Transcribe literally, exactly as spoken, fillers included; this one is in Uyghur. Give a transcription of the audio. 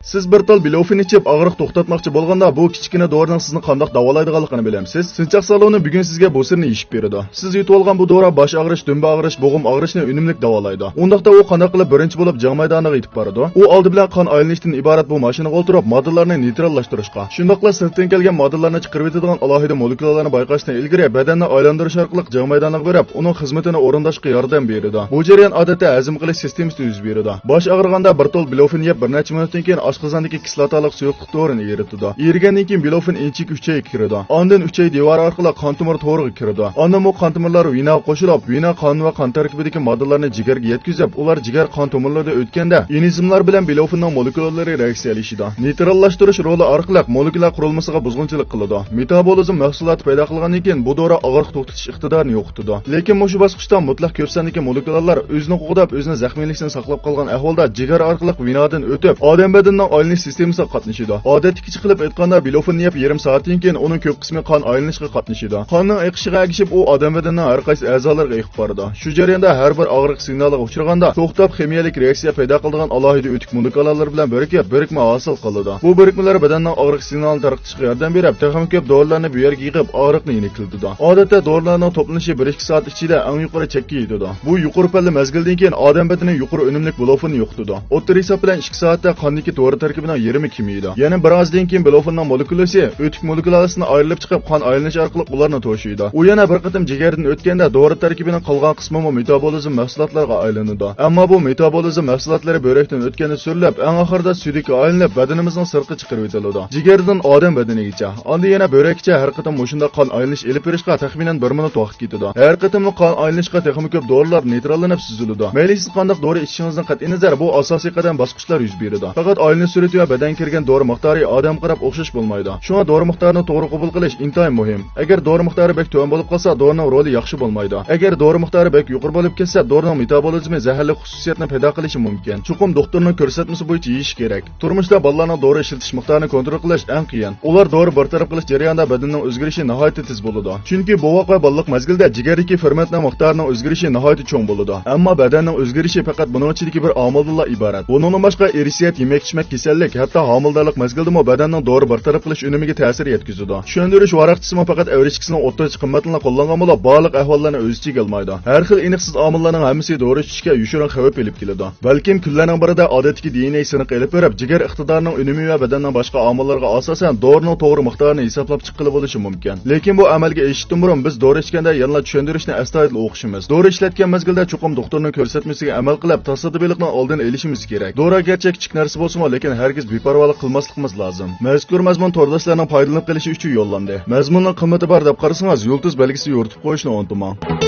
سىز بىر تال بىلوفىن ئىچىپ ئاغرىق توختاتماقچى بولغاندا، بۇ كىچىككىنە دورىنىڭ سىزنى قانداق داۋالايدىغانلىقىنى بىلەمسىز؟ سىنچاق سالونى بۈگۈن سىزگە بۇ سىرنى يېشىپ بېرىدۇ. سىز يۇتۇۋالغان بۇ دورا باش ئاغرىش، دۈمبە ئاغرىش، بوغۇم ئاغرىشنى ئۈنۈملۈك داۋالايدۇ. ئۇنداقتا ئۇ قانداق قىلىپ بىرىنچى بولۇپ جەڭ مەيدانىغا يېتىپ بارىدۇ؟ ئۇ ئالدى بىلەن قان ئايلىنىشتىن ئىبارەت بۇ ماشىنىغا ئولتۇرۇپ، ماددىلارنى نېيتراللاشتۇرۇشقا، شۇنداقلا سىرتتىن كەلگەن ماددىلارنى چىقىرىۋېتىدىغان ئالاھىدە مولېكۇلالارنى بايقاشتىن ئىلگىرى بەدەننى ئايلاندۇرۇش ئارقىلىق جەڭ مەيدانىغا بېرىپ، ئۇنىڭ خىزمىتىنى ئورۇنداشقا ياردەم بېرىدۇ. بۇ جەريان ئادەتتە ھەزىم قىلىش سىستېمىسىدا يۈز بېرىدۇ. باش ئاغرىغاندا بىر تال بىلوفىن يەپ، بىر نەچچە مىنۇتتىن كېيىن ئاشقازاندىكى كىسلاتالىق سۇيۇقلۇق تورىنى ئېرىتىدۇ. ئېرىگەندىن كېيىن بىلوفىن ئىنچىكە ئۈچەيگە كىرىدۇ. ئاندىن ئۈچەي دىۋارى ئارقىلىق قان تومۇر تورىغا كىرىدۇ. ئاندىن بۇ قان تومۇرلار ۋېناغا قوشۇلۇپ، ۋېنا قان ۋە قان تەركىبىدىكى ماددىلارنى جىگەرگە يەتكۈزۈپ، ئۇلار جىگەر قان تومۇرلىرىدا ئۆتكەندە، ئېنزىملار بىلەن بىلوفىننىڭ مولېكۇلالىرى رېئاكسىيەلىشىدۇ. نېيتراللاشتۇرۇش رولى ئارقىلىق مولېكۇلا قۇرۇلمىسىغا بۇزغۇنچىلىق قىلىدۇ. مېتابولىزم مەھسۇلاتى پەيدا قىلغاندىن كېيىن، بۇ دورا ئاغرىق توختىتىش ئىقتىدارىنى يوقىتىدۇ. لېكىن مۇشۇ باسقۇچتا مۇتلەق كۆپ ساندىكى مولېكۇلالار ئۆزىنى قوغداپ، ئۆزىنى زەخمىيلىكتىن ساقلاپ قالغان ئەھۋالدا جىگەر ئارقىلىق ۋېنادىن ئۆتۈپ، ئادەم بەدىنىنىڭ ئايلىنىش سىستېمىسىغا قاتنىشىدۇ. ئادەتتىكىچە قىلىپ ئېيتقاندا، بىلوفىن يەپ يېرىم سائەتتىن كېيىن ئۇنىڭ كۆپ قىسمى قان ئايلىنىشقا قاتنىشىدۇ. قاننىڭ ئېقىشىغا ئەگىشىپ ئۇ ئادەم بەدىنىنىڭ ھەر قايسى ئەزالىرىغا ئېقىپ بارىدۇ. شۇ جەرياندا ھەر بىر ئاغرىق سىگنالىغا ئۇچرىغاندا توختاپ خىمىيەلىك رېئاكسىيە پەيدا قىلىدىغان ئالاھىدە ئۆتۈك مولېكۇلالار بىلەن بىرىكىپ بىرىكمە ھاسىل قىلىدۇ. بۇ بىرىكمىلەر بەدەننىڭ ئاغرىق سىگنالىنى تارقىتىشقا ياردەم بېرىپ، تېخىمۇ كۆپ دورىلارنى بۇ يەرگە يىغىپ ئاغرىقنى يېنىكلىتىدۇ. ئادەتتە دورىلارنىڭ توپلىنىشى بىر ئىككى سائەت ئىچىدە ئەڭ يۇقىرى چەككە يېتىدۇ. بۇ يۇقىرى پەللە مەزگىلدىن كېيىن ئادەم بەدىنى يۇقىرى ئۈنۈملۈك بىلوفىننى يوقىتىدۇ. ئوتتۇرا ھېساب بىلەن ئىككى سائەتتە قاندىكى دورا تەركىبىنىڭ يېرىمى كېمىيىدۇ. يەنە بىر ئازدىن كېيىن بىلوفىننىڭ مولېكۇلىسى ئۆتۈك مولېكۇلاسىدىن ئايرىلىپ چىقىپ، قان ئايلىنىش ئارقىلىق ئۇلارنى توشۇيدۇ. ئۇ يەنە بىر قېتىم جىگەردىن ئۆتكەندە، دورا تەركىبىنىڭ قالغان قىسمىمۇ مېتابولىزم مەھسۇلاتلىرىغا ئايلىنىدۇ. ئەمما بۇ مېتابولىزم مەھسۇلاتلىرى بۆرەكتىن ئۆتكەندە سۈرۈلۈپ، ئەڭ ئاخىرىدا سۈيدۈككە ئايلىنىپ، بەدىنىمىزنىڭ سىرتقا چىقىرىۋېتىلىدۇ. جىگەردىن ئادەم بەدىنىگىچە، ئاندىن يەنە بۆرەككىچە ھەر قېتىم مۇشۇنداق قان ئايلىنىش ئېلىپ بېرىشقا تەخمىنەن بىر مىنۇت ۋاقىت كېتىدۇ. ھەر قېتىملىق قان ئايلىنىشقا تېخىمۇ كۆپ دورىلار نېيتراللىنىپ سۈزۈلىدۇ. مەيلى سىز قانداق دورا ئىچىشىڭىزدىن قەتئىينەزەر، بۇ ئاساسىي قەدەم باسقۇچلار يۈز بېرىدۇ. پەقەت ئايلىنىش سۈرئىتى ۋە بەدەنگە كىرگەن دورا مىقدارى ئادەمگە قاراپ ئوخشاش بولمايدۇ. شۇڭا دورا مىقدارىنى توغرا قوبۇل قىلىش ئىنتايىن مۇھىم. ئەگەر دورا مىقدارى بەك تۆۋەن بولۇپ قالسا، دورىنىڭ رولى ياخشى بولمايدۇ. ئەگەر دورا مىقدارى بەك يۇقىرى بولۇپ كەتسە، دورىنىڭ مېتابولىزمى زەھەرلىك خۇسۇسىيەتنى پەيدا قىلىشى مۇمكىن. چوقۇم دوختۇرنىڭ كۆرسەتمىسى بويىچە يېيىش كېرەك. تۇرمۇشتا بالىلارنىڭ دورا ئىشلىتىش مىقدارىنى كونترول قىلىش ئەڭ قىيىن. ئۇلار دورا بىر تەرەپ قىلىش جەريانىدا بەدىنىنىڭ ئۆزگىرىشى ناھايىتى تېز بولىدۇ. چۈنكى بوۋاق ۋە بالىلىق مەزگىلىدە جىگەردىكى فېرمېنتنىڭ مىقدارىنىڭ ئۆزگىرىشى ناھايىتى چوڭ بولىدۇ. ئەمما بەدەننىڭ ئۆزگىرىشى پەقەت بۇنىڭ ئىچىدىكى بىر ئامىلدىنلا ئىبارەت. بۇنىڭدىن باشقا ئىرسىيەت، يېمەك-ئىچمەك كېسەللىك، ھەتتا ھامىلىدارلىق مەزگىلىدىمۇ بەدەننىڭ دورا بىر تەرەپ قىلىش ئۈنۈمىگە تەسىر يەتكۈزىدۇ. چۈشەندۈرۈش ۋاراقچىسىمۇ پەقەت ئەۋرىشكىسىنىڭ ئوتتۇرىچە قىممىتىنىلا قوللانغان بولۇپ، بارلىق ئەھۋاللارنى ئۆز ئىچىگە ئالمايدۇ. ھەر خىل ئېنىقسىز ئامىللارنىڭ ھەممىسى دورا ئىچىشكە يوشۇرۇن خەۋپ ئېلىپ كېلىدۇ. بەلكىم كۈنلەرنىڭ بىرىدە ئادەتتىكى دى ئېن ئەي سىنىقى ئېلىپ بېرىپ، جىگەر ئىقتىدارىنىڭ ئۈنۈمى ۋە بەدەننىڭ باشقا ئامىللىرىغا ئاساسەن دورىنىڭ توغرا مىقدارىنى ھېسابلاپ چىققىلى بولۇشى مۇمكىن. لېكىن بۇ ئەمەلگە ئېشىشتىن بۇرۇن بىز دورا ئىچكەندە يەنىلا چۈشەندۈرۈشنى ئەستايىدىل ئوقۇشىمىز. دورا ئىشلەتكەن مەزگىلدە چوقۇم دوختۇرنىڭ كۆرسەتمىسىگە ئەمەل قىلىپ، تاسادىپىيلىقنىڭ ئالدىنى ئېلىشىمىز كېرەك. دورا گەرچە كىچىك نەرسە بولسىمۇ، لېكىن ھەرگىز بىپەرۋالىق قىلماسلىقىمىز لازىم. مەزكۇر مەزمۇن تورداشلارنىڭ پايدىلىنىپ قېلىشى ئۈچۈن يوللاندى. مەزمۇننىڭ قىممىتى بار دەپ قارىسىڭىز، يۇلتۇز بەلگىسى يورۇتۇپ قويۇشنى ئۇنتۇماڭ.